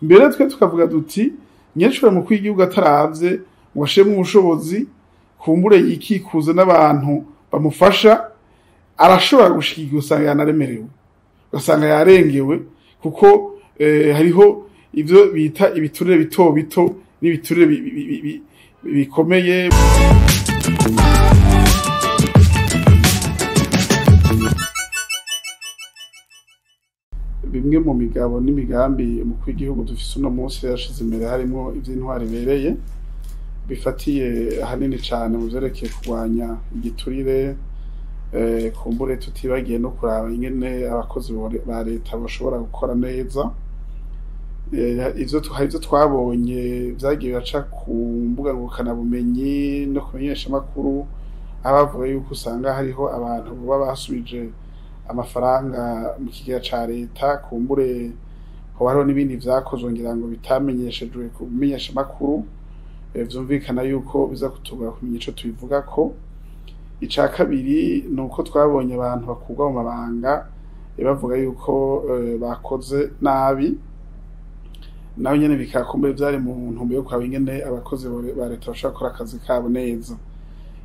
Mbere twe tukavuga duti nyecura mu kwigihugu ataravye ngo ashiremwo ubushobozi, kumbure yikikuze n'abantu bamufasha, arashobora gushika usanga yanaremerewe, ugasanga yarengewe, kuko hariho ivyo bita ibiturire bito bito n'ibiturire bikomeye. Bimwe mu migabo n'imigambi umukuru w'igihugu dufise uno munsi yashize imbere harimwo ivy'intwaro ibereye, bifatiye ahanini cane mu vyerekeye kurwanya igiturire, kumbure tutibagiye no kuraba ingene abakozi ba leta bashobora gukora neza. Ivyo ivyo twabonye vyagiye biraca ku mbuga ngurukanabumenyi no ku menyeshamakuru, abavuga yuko usanga hariho abantu baba basubije amafaranga mu kigega ca leta, kumbure hoba hariho n'ibindi vyakozwe ngira ngo bitamenyeshejwe ku menyeshamakuru, vyumvikana yuko biza kutugora kumenya ico tubivugako. Ica kabiri ni uko twabonye abantu bakurwa mu mabanga, bavuga yuko bakoze nabi, naho nyene bikakumbure vyari mu ntumbero yo kuraba ingene abakozi ba leta bashobora gukora akazi kabo neza.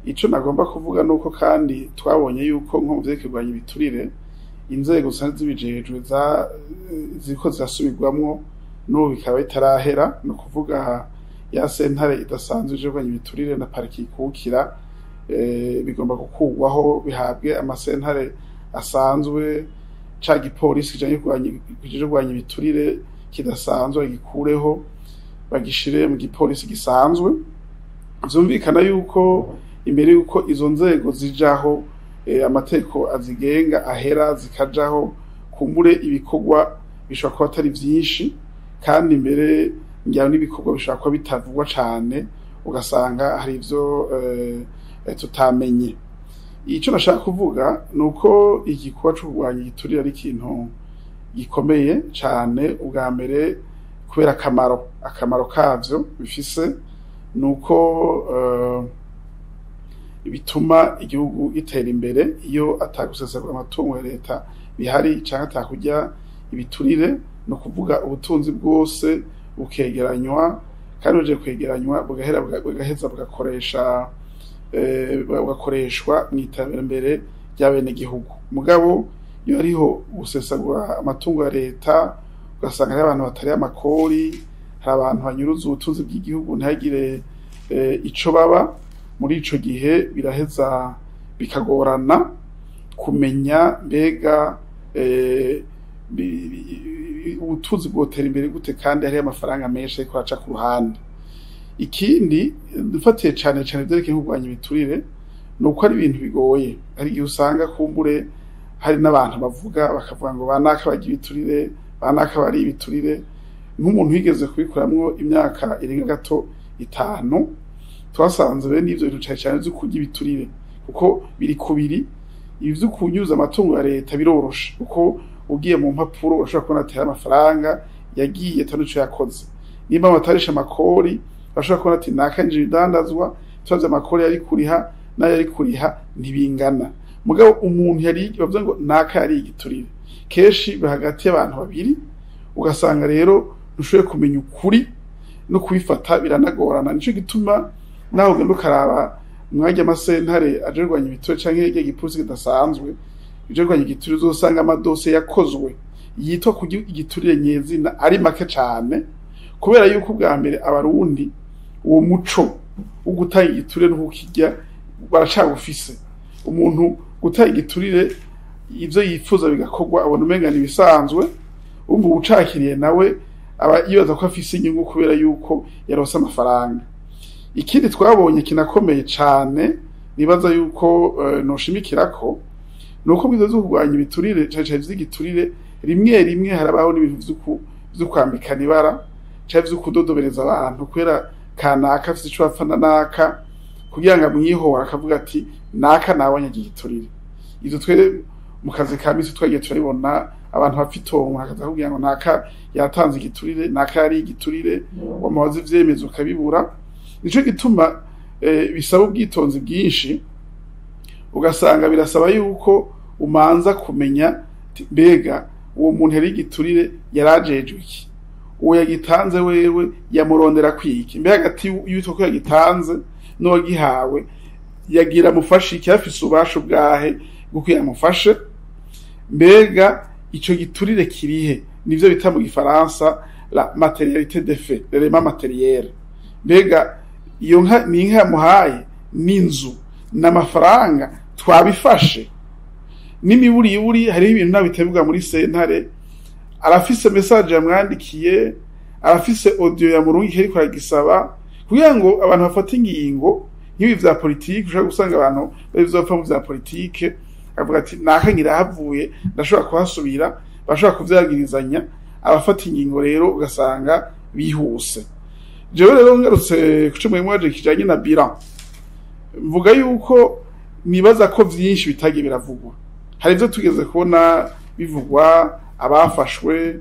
Ico nagomba kuvuga nuko kandi twabonye yuko nko mu vyerekeye kurwanya ibiturire, inzego zisanzwe zibijejwe ziriko zirasubirwamwo n'ubu bikaba bitarahera, ni ukuvuga ya sentare idasanzwe ije kurwanya ibiturire na pariki ikukira, bigomba gukurwaho bihabwe amasentare asanzwe, ca gipolisi kijanye kurwanya ibiturire kidasanzwe bagikureho bagishire mu gipolisi gisanzwe. Vyumvikana yuko imbere yuko izo nzego zijaho, amategeko azigenga ahera zikajaho, kumbure ibikorwa bishobora kuba atari vyinshi, kandi mbere ngira n'ibikorwa bishobora kuba bitavugwa cane, ugasanga hari ivyo tutamenye. Ico nashaka kuvuga nuko igikorwa co kurwanya igiturire ari ikintu gikomeye cane. Ubwa mbere kubera akamaro kavyo bifise nuko bituma igihugu gitera imbere. Iyo atagusesagura amatungo ya leta bihari canke atakurya ibiturire, no kuvuga ubutunzi bwose bukegeranywa, kandi buje kwegeranywa bugahera bugaheza bugakoreshwa mu iterambere ry'abenegihugu. Mugabo iyo hariho gusesagura amatungo ya leta, ugasanga hari abantu batari amakori, hari abantu banyuruza ubutunzi bw'igihugu ntihagire ico baba, muri ico gihe biraheza bikagorana kumenya mbega ubutunzi bwotera imbere gute kandi hariho amafaranga menshi ariko araca ku ruhande. Ikindi dufatiye cane cane ivyerekeye kurwanya ibiturire nuko ari ibintu bigoye. Hari igihe usanga kumbure hari n'abantu bavuga bakavuga ngo banaka bagira ibiturire, banaka bari ibiturire. Nk'umuntu yigeze kubikoramwo imyaka irenga gato 5, twasanze bene ivyo bintu cane cane vyo kurya ibiturire, kuko biri kubiri. Ibi vyo kunyuza amatungo ya leta biroroshe, kuko ugiye mu mpapuro urashobora kubona atera amafaranga yagiye atari ico yakoze. Nimba batarisha amakori, urashobora kubona ati naka injira idandazwa, turavye amakori yari kuriha n'ayo yari kuriha ntibingana. Mugabo umuntu yari bavuze ngo naka yari igiturire, kenshi biba hagati y'abantu babiri, ugasanga rero ntushoboye kumenya ukuri no kubifata biranagorana. Nico gituma naho ugenda ukaraba mwajya amasentare aje kurwanya ibiturire canke hirya igipolisi kidasanzwe ije kurwanya igiturire, uzosanga amadosiye yakozwe yitwa kurya igiturire nyezina ari make cane, kubera yuko ubwa mbere abarundi uwo muco wo gutanga igiturire no kukirya baracawufise. Umuntu gutanga igiturire ivyo yifuza bigakorwa abona umenga ni ibisanzwe, umva uwucakiriye nawe aba yibaza ko afise inyungu kubera yuko yaronse amafaranga. Ikindi twabonye kinakomeye cane nibaza yuko noshimikirako nuko bwiza zo kurwanya ibiturire cane cane vy'igiturire, rimwe rimwe harabaho n'ibintu vyo kwambikana ibara canke vyo kudodobereza abantu kubera kanaka afise ico apfa na naka, kugira ngo amwihora akavuga ati naka nabonye igiturire. Ivyo twe mu kazi ka misi twagiye turabibona, abantu bafite itongo akaza kugira ngo naka yatanze igiturire, naka yari igiturire, wamubaza ivyemezo ukabibura. Nico gituma bisaba ubwitonzi bwinshi, ugasanga birasaba yuko umanza kumenya mbega uwo muntu yari igiturire yarajejwe iki, Uwo yagitanze wewe yamurondera kwiki? Mbe hagati y'uwitwa ko yagitanze n'uwagihawe yagira amufashe iki? Afise ububasha bwahe bw'uko yamufashe? Mbega ico giturire kirihe? Nivyo bita mu gifaransa la matérialité des faits, l'élément matériel. Mbega iyo nka ni inka yamuhaye, n'inzu, n'amafaranga twabifashe n'imiburiburi? Hariho ibintu ntabitebwa muri sentare. Arafise message yamwandikiye, arafise audio yamurungikiye ariko aragisaba, kugira ngo abantu bafate ingingo nk'ibi vya politike. Ushobora gusanga abantu bari bizopfa mu vya politike, avuga ati naka ngirahavuye, ndashobora kuhasubira, bashobora kuvyagirizanya. Abafata ingingo rero ugasanga bihuse. Jewe rero ngarutse kuco mwemwe waje kijanye na bilan, mvuga yuko nibaza ko vyinshi bitagiye biravugwa. Hari ivyo tugeze kubona bivugwa, abafashwe,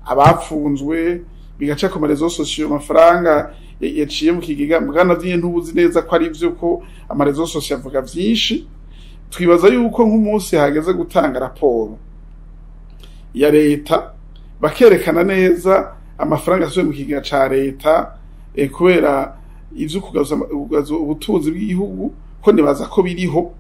abapfunzwe, bigaca ku ma réseaux sociaux, amafaranga yaciye mu kigega. Mugana vyinye ntubuzi neza ko ari ivyo, ko ama réseaux sociaux avuga vyinshi. Twibaza yuko nk'umunsi hageze gutanga raporo ya leta, bakerekana neza amafaranga asubiye mu kigega ca leta, kubera ivyo kugaza ubutunzi bw'igihugu, ko nibaza ko biriho.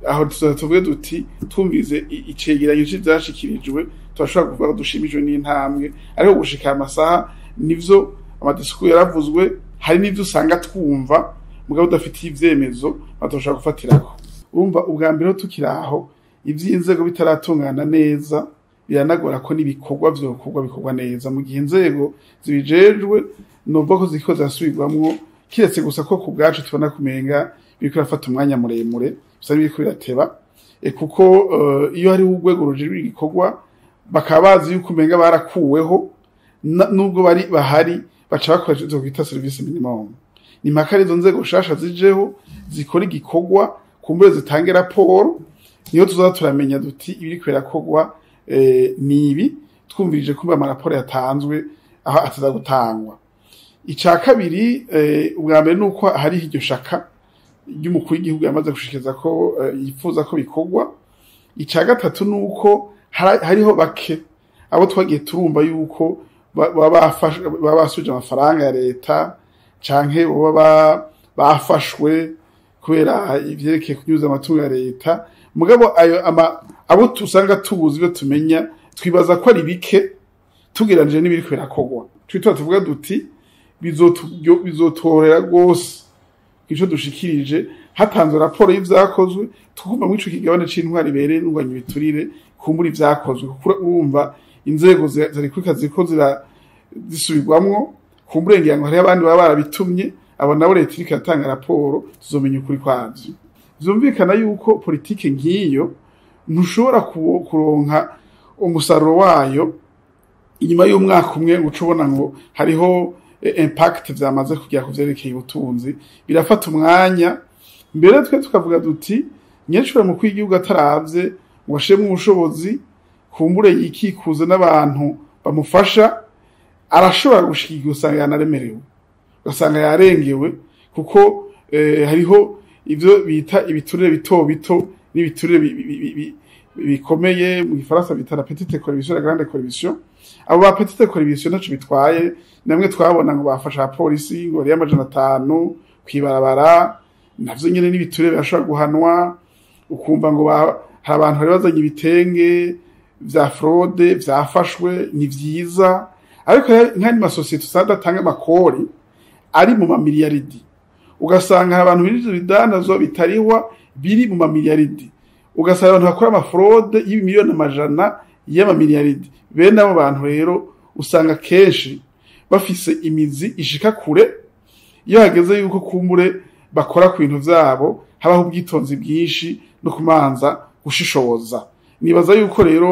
Aho tuzoza tuvuge duti twumvize icegeranyo c'ivyashikirijwe, turashobora kuvuga ko dushimijwe n'intambwe. Ariko gushika aya masaha, nivyo, ama discours yaravuzwe, hari n'ivyo usanga twumva mugabo udafitiye ivyemezo batoshobora gufatirako. Urumva, ubwa mbere tukiri aho, ivy'inzego bitaratungana neza, biranagora ko n'ibikorwa vyokorwa bikorwa neza. Mu gihe inzego zibijejwe novuga ko ziriko zirasubirwamwo, kiretse gusa ko ku bwacu tubona kumenga biriko birafata umwanya muremure, bisa n'ibiriko birateba, kuko iyo hariho urwego rujejwe igikorwa bakaba bazi yuko umenga barakuweho, nubwo bari bahari baca bakoresha ivyo twita service minimum. Ni mpaka izo nzego nshasha zijeho zikora igikorwa, kumbure zitange raporo, niyo tuzoza turamenya duti ibiriko birakorwa ni ibi, twumvirije kumva amaraporo yatanzwe aho ataza gutangwa. Ica kabiri, ubwa mbere nuko hariho iryo shaka ry'umukuru w'igihugu yamaze gushikiriza ko yifuza ko bikorwa. Ica gatatu nuko hariho bake abo twagiye turumva yuko baba basubije amafaranga ya leta, canke baba bafashwe kubera ivyerekeye kunyuza amatungo ya leta. Mugabo ayo ama abo tusanga tubuzi ibyo tumenya, twibaza ko ari bike tugeranije n'ibiriko birakorwa. Twitwa tuvuga duti bizotorera rwose ico dushikirije hatanzwe raporo y'ivyakozwe, tukumva muri ico kigabane c'intwari ibereye n'urwanya ibiturire, kumbura ivyakozwe, kuko urumva inzego zari kurika ziriko zisubirwamwo. Kumbura ngira ngo hariho abandi baba barabitumye, abo nabo leta iriko iratanga raporo, tuzomenya ukuri kwavyo. Vyumvikana yuko politike nk'iyo ntushobora kuronka umusaruro wayo inyuma y'umwaka umwe ngo uce ubona ngo hariho impact vyamaze kugira ku vyerekeye ubutunzi. Birafata umwanya. Mbere twe tukavuga duti nyecura mu w'igihugu ataravye ngo ashiremwo ubushobozi, kumbure yikikuze n'abantu bamufasha, arashobora gushika igihe usanga yanaremerewe, ugasanga yarengewe, kuko hariho ivyo bita ibiturire bito bito n'ibiturire bikomeye, mu gifaransa bita la petite corruption, la grande corruption. Abo ba petite corruption ntaco bitwaye, namwe twabona ngo bafasha abapolisi ngo bariye 500 kwibarabara, navyo nyene n'ibiturire, birashobora guhanwa. Ukumva ngo hari abantu bari bazanye ibitenge vya fraude vyafashwe, ni vyiza. Ariko nk'andi masosiyete usanga adatanga amakori ari mu mamiliyaridi, ugasanga hari abantu binjiza ibidandazwa bitarihwa biri mu mamiliyaridi, ugasanga abantu bakora ama fraude y'imiliyoni amajana y'amamiliyaridi. Bene abo bantu rero usanga kenshi bafise imizi ishika kure. Iyo hageze yuko kumbure bakora ku bintu vyabo, habaho ubwitonzi bwinshi no kumanza gushishoza. Nibaza yuko rero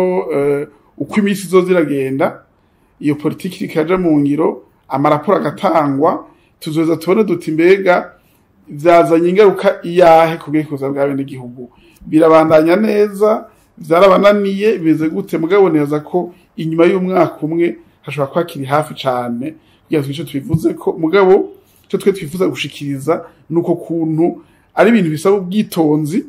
uko iminsi izoza iragenda, iyo politiki ikaja mu ngiro, amaraporo agatangwa, tuzoza tubone duti mbega vyazanye ingaruka iyahe ku bwikuza bwa bene gihugu? Birabandanya neza, vyarabananiye, bimeze gute? Mugabo neza ko inyuma y'umwaka umwe hashobora kuba kiri hafi cane kugira ngo ico tubivuze ko. Mugabo ico twe twifuza gushikiriza nuko kuntu ari ibintu bisaba ubwitonzi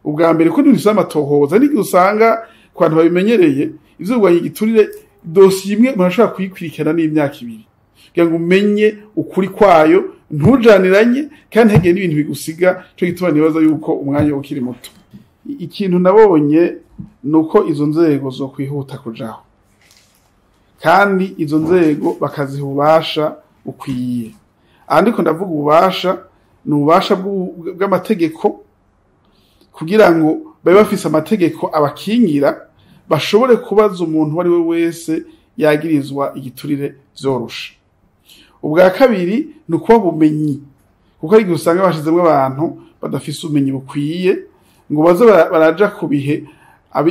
ubwa mbere, ko ibintu bisaba amatohoza n'igihe usanga ku bantu babimenyereye ivyo kurwanya igiturire. Dosiye imwe murashobora kuyikurikirana n'imyaka 2 kugira ngo umenye ukuri kwayo, ntujaniranye kandi ntihagire n'ibintu bigusiga. Ico gituma nibaza yuko umwanya ukiri muto. Ikintu nabonye nuko izo nzego zo kwihuta kujaho, kandi izo nzego bakaziha ububasha bukwiye. Aha ndiko ndavuga ububasha, ni ububasha bw'amategeko, kugira ngo babe bafise amategeko abakingira, bashobore kubaza umuntu uwo ari we wese yagirizwa igiturire vyoroshe. Ubwa kabiri ni ukuba ubumenyi, kuko hari igihe usanga bashizemwo abantu badafise ubumenyi bukwiye ngo baze baraja ku bihe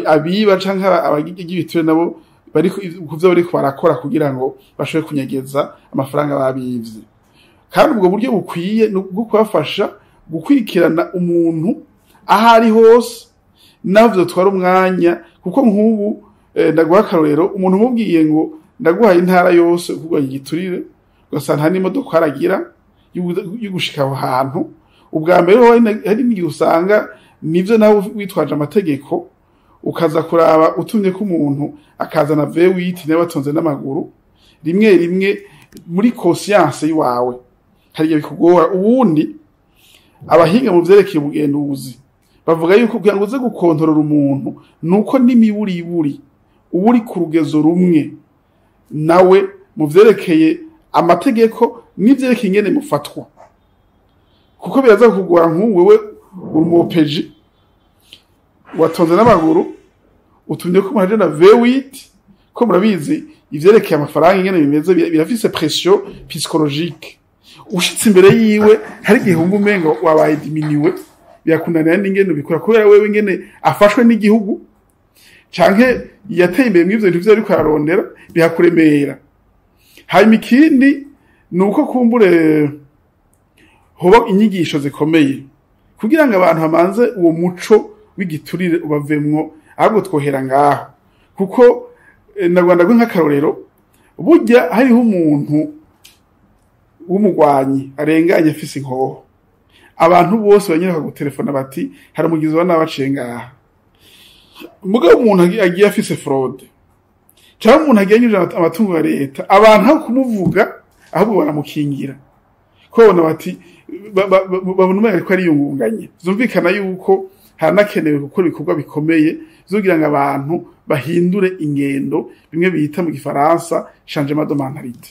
abiba canke abagira ibiturire nabo bari kuvyo bariko barakora kugira ngo bashobore kunyegeza amafaranga babivye. Kandi ubwo buryo bukwiye ni ubwo kubafasha gukurikirana umuntu aho ari hose, naho vyotwara umwanya. Kuko nk'ubu ndaguha akarorero, umuntu umubwiye ngo ndaguhaye intara yose kurwanya igiturire, ugasanga nta n'imodoka aragira yo gushika aho hantu. Ubwa mbere hari n'igihe usanga nivyo nawe witwaje amategeko, ukaza kuraba utumye ko umuntu akazana V8 nawe atonze n'amaguru, rimwe rimwe muri conscience yiwawe hari igihe bikugora. Ubundi abahinga mu vyerekeye ubugenduzi bavuga yuko kugira ngo uze gukontorora umuntu nuko n'imiburiburi uba uri ku rugezo rumwe nawe mu vyerekeye amategeko n'ivyerekeye ingene mufatwa, kuko biraza kukugora. Nk'ubu wewe uri umu OPJ watonze n'amaguru, utumye ko umuntu aje na V8, ko murabizi ivyerekeye amafaranga ingene bimeze, birafise pression psychologique. Ushitse imbere yiwe hari igihe wumva umenga wabaye diminué, birakunanira n'ingene ubikora, kubera wewe ingene afashwe n'igihugu canke yateye imbere mw'ivyo bintu vyo ariko ararondera birakuremera. Hanyuma ikindi ni uko kumbure hoba inyigisho zikomeye kugira ngo abantu bamanze uwo muco w'igiturire ubavemwo. Ahubwo twohera ngaho, kuko na Rwanda nk'akarorero, burya hariho umuntu w'umugwanyi arenganye afise inkoho, abantu bose banyereka gutelefona bati hari umugizi wa nabi aciye ngaha. Mugabo umuntu agiye afise fraude cyangwa umuntu agiye anyuruje amatungo ya leta, abantu aho kumuvuga ahubwo baramukingira, ko babona bati babona umenga ariko ariyungunganye. Vyumvikana yuko haranakenewe gukora ibikorwa bikomeye vyo ngo abantu bahindure ingendo, bimwe bita mu gifaransa changement de mentalité.